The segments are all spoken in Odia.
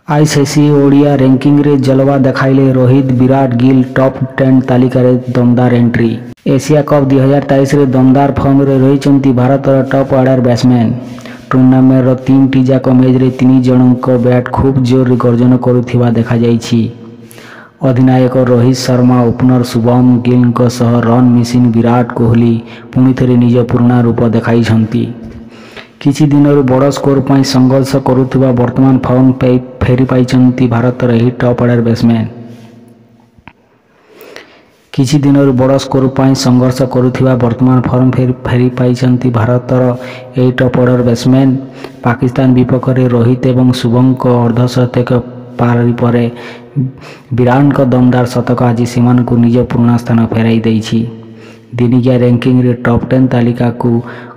ଆଇସିସି ଓଡିଆଇ ରାଙ୍କିଙ୍ଗରେ ଜଲୱା ଦେଖାଇଲେ ରୋହିତ, ବିରାଟ, ଗିଲ୍, ଟପ୍ 10 ତାଲିକାରେ ଦମଦାର ଏଣ୍ଟ୍ରି। ଏସିଆ କପ୍ 2023ରେ ଦମଦାର ଫର୍ମରେ ରହିଛନ୍ତି ଭାରତର ଟପ୍ ଅର୍ଡର ବ୍ୟାଟ୍ସମ୍ୟାନ୍। ଟୁର୍ଣ୍ଣାମେଣ୍ଟର ତିନିଟି ଯାକ ମ୍ୟାଚ୍ରେ ତିନି ଜଣଙ୍କ ବ୍ୟାଟ୍ ଖୁବ୍ ଜୋରରେ ଗର୍ଜନ କରୁଥିବା ଦେଖାଯାଇଛି। ଅଧିନାୟକ ରୋହିତ ଶର୍ମା, ଓପନର ଶୁଭମ ଗିଲଙ୍କ ସହ ରନ୍ ମେସିନ୍ ବିରାଟ କୋହଲି ପୁଣିଥରେ ନିଜ ପୁରୁଣା ରୂପ ଦେଖାଇଛନ୍ତି। କିଛି ଦିନରୁ ବଡ଼ ସ୍କୋର ପାଇଁ ସଂଘର୍ଷ କରୁଥିବା ବର୍ତ୍ତମାନ ଫର୍ମ ଫେରି ପାଇଛନ୍ତି ଭାରତର ଏହି ଟପ୍ ଅର୍ଡର ବ୍ୟାଟ୍ସମ୍ୟାନ୍। କିଛି ଦିନରୁ ବଡ଼ ସ୍କୋର ପାଇଁ ସଂଘର୍ଷ କରୁଥିବା ବର୍ତ୍ତମାନ ଫର୍ମ ଫେରି ପାଇଛନ୍ତି ଭାରତର ଏହି ଟପ୍ ଅର୍ଡର ବ୍ୟାଟ୍ସମ୍ୟାନ୍। ପାକିସ୍ତାନ ବିପକ୍ଷରେ ରୋହିତ ଏବଂ ଶୁଭମଙ୍କ ଅର୍ଦ୍ଧଶତକ ପାରି ପରେ ବିରାଟଙ୍କ ଦମଦାର ଶତକ ଆଜି ସେମାନଙ୍କୁ ନିଜ ପୁରୁଣା ସ୍ଥାନ ଫେରାଇ ଦେଇଛି। ଦିନିକିଆ ରାଙ୍କିଙ୍ଗରେ ଟପ୍ 10 ତାଲିକାକୁ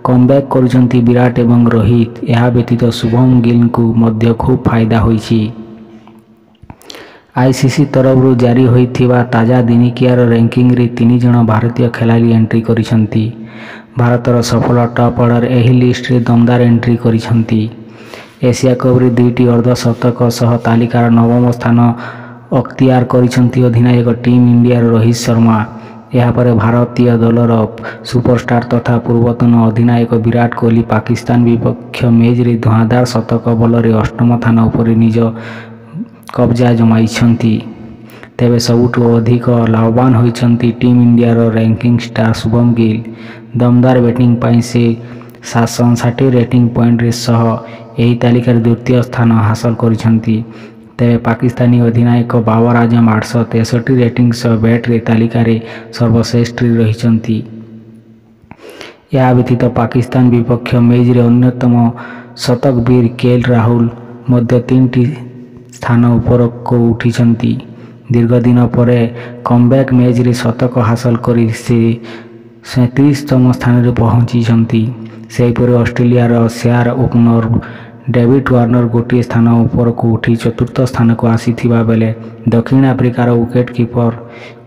କମବ୍ୟାକ୍ କରିଛନ୍ତି ବିରାଟ ଏବଂ ରୋହିତ। ଏହା ବ୍ୟତୀତ ଶୁଭମ ଗିଲଙ୍କୁ ମଧ୍ୟ ଖୁବ୍ ଫାଇଦା ହୋଇଛି। ଆଇସିସି ତରଫରୁ ଜାରି ହୋଇଥିବା ତାଜା ଦିନିକିଆର ରାଙ୍କିଙ୍ଗରେ ତିନି ଜଣ ଭାରତୀୟ ଖେଳାଳି ଏଣ୍ଟ୍ରି କରିଛନ୍ତି। ଭାରତର ସଫଳ ଟପ୍ ଅର୍ଡର ଏହି ଲିଷ୍ଟରେ ଦମଦାର ଏଣ୍ଟ୍ରି କରିଛନ୍ତି। ଏସିଆ କପରେ ଦୁଇଟି ଅର୍ଦ୍ଧଶତକ ସହ ତାଲିକାର ନବମ ସ୍ଥାନ ଅକ୍ତିଆର କରିଛନ୍ତି ଅଧିନାୟକ ଟିମ୍ ଇଣ୍ଡିଆର ରୋହିତ ଶର୍ମା। ଏହାପରେ ଭାରତୀୟ ଦଳର ସୁପରଷ୍ଟାର ତଥା ପୂର୍ବତନ ଅଧିନାୟକ ବିରାଟ କୋହଲି ପାକିସ୍ତାନ ବିପକ୍ଷ ମ୍ୟାଚ୍ରେ ଧୂଆଁଧାର ଶତକ ବଳରେ ଅଷ୍ଟମ ସ୍ଥାନ ଉପରେ ନିଜ କବଜା ଜମାଇଛନ୍ତି। ତେବେ ସବୁଠୁ ଅଧିକ ଲାଭବାନ ହୋଇଛନ୍ତି ଟିମ୍ ଇଣ୍ଡିଆର ରାଇଜିଂ ଷ୍ଟାର ଶୁଭମ ଗିଲ୍। ଦମଦାର ବ୍ୟାଟିଂ ପାଇଁ ସେ 759 ରେଟିଂ ପଏଣ୍ଟ ସହ ଏହି ତାଲିକାରେ ଦ୍ୱିତୀୟ ସ୍ଥାନ ହାସଲ କରିଛନ୍ତି। ତେବେ ପାକିସ୍ତାନୀ ଅଧିନାୟକ ବାବର ଆଜମ 863 ରେଟିଂ ସହ ବ୍ୟାଟରେ ତାଲିକାରେ ସର୍ବଶ୍ରେଷ୍ଠରେ ରହିଛନ୍ତି। ଏହା ବ୍ୟତୀତ ପାକିସ୍ତାନ ବିପକ୍ଷ ମ୍ୟାଚ୍ରେ ଅନ୍ୟତମ ଶତକବୀର କେଏଲ୍ ରାହୁଲ ମଧ୍ୟ ତିନିଟି ସ୍ଥାନ ଉପରକୁ ଉଠିଛନ୍ତି। ଦୀର୍ଘ ଦିନ ପରେ କମବ୍ୟାକ୍ ମ୍ୟାଚ୍ରେ ଶତକ ହାସଲ କରି ସେ 37ତମ ସ୍ଥାନରେ ପହଞ୍ଚିଛନ୍ତି। ସେହିପରି ଅଷ୍ଟ୍ରେଲିଆର ଷ୍ଟାର ଓପନର ଡେଭିଡ୍ ୱାର୍ଣ୍ଣର ଗୋଟିଏ ସ୍ଥାନ ଉପରକୁ ଉଠି ଚତୁର୍ଥ ସ୍ଥାନକୁ ଆସିଥିବା ବେଳେ ଦକ୍ଷିଣ ଆଫ୍ରିକାର ୱିକେଟ୍ କିପର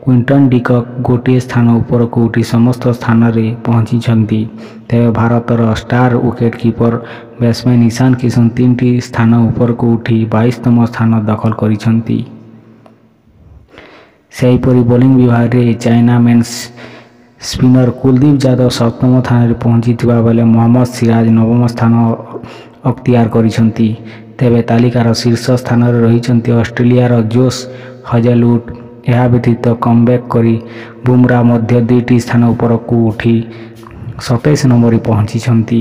କ୍ୱିଣ୍ଟନ ଡିକକ୍ ଗୋଟିଏ ସ୍ଥାନ ଉପରକୁ ଉଠି ସପ୍ତମ ସ୍ଥାନରେ ପହଞ୍ଚିଛନ୍ତି। ତେବେ ଭାରତର star wicket keeper batsman Ishan Kishan ତିନିଟି ସ୍ଥାନ ଉପରକୁ ଉଠି 22ତମ ସ୍ଥାନ ଦଖଲ କରିଛନ୍ତି। ସେହିପରି ବୋଲିଂ ବିଭାଗରେ ଚାଇନାମ୍ୟାନ୍ ସ୍ପିନର କୁଲଦୀପ ଯାଦବ ସପ୍ତମ ସ୍ଥାନରେ ପହଞ୍ଚିଥିବା ବେଳେ ମହମ୍ମଦ ସିରାଜ ନବମ ସ୍ଥାନ ଅକ୍ତିଆର କରିଛନ୍ତି। ତେବେ ତାଲିକାର ଶୀର୍ଷ ସ୍ଥାନରେ ରହିଛନ୍ତି ଅଷ୍ଟ୍ରେଲିଆର ଜୋଶ ହେଜଲଉଡ୍। ଏହା ବ୍ୟତୀତ କମବ୍ୟାକ୍ କରି ବୁମରା ମଧ୍ୟ ଦୁଇଟି ସ୍ଥାନ ଉପରକୁ ଉଠି 27 ନମ୍ବରରେ ପହଞ୍ଚିଛନ୍ତି।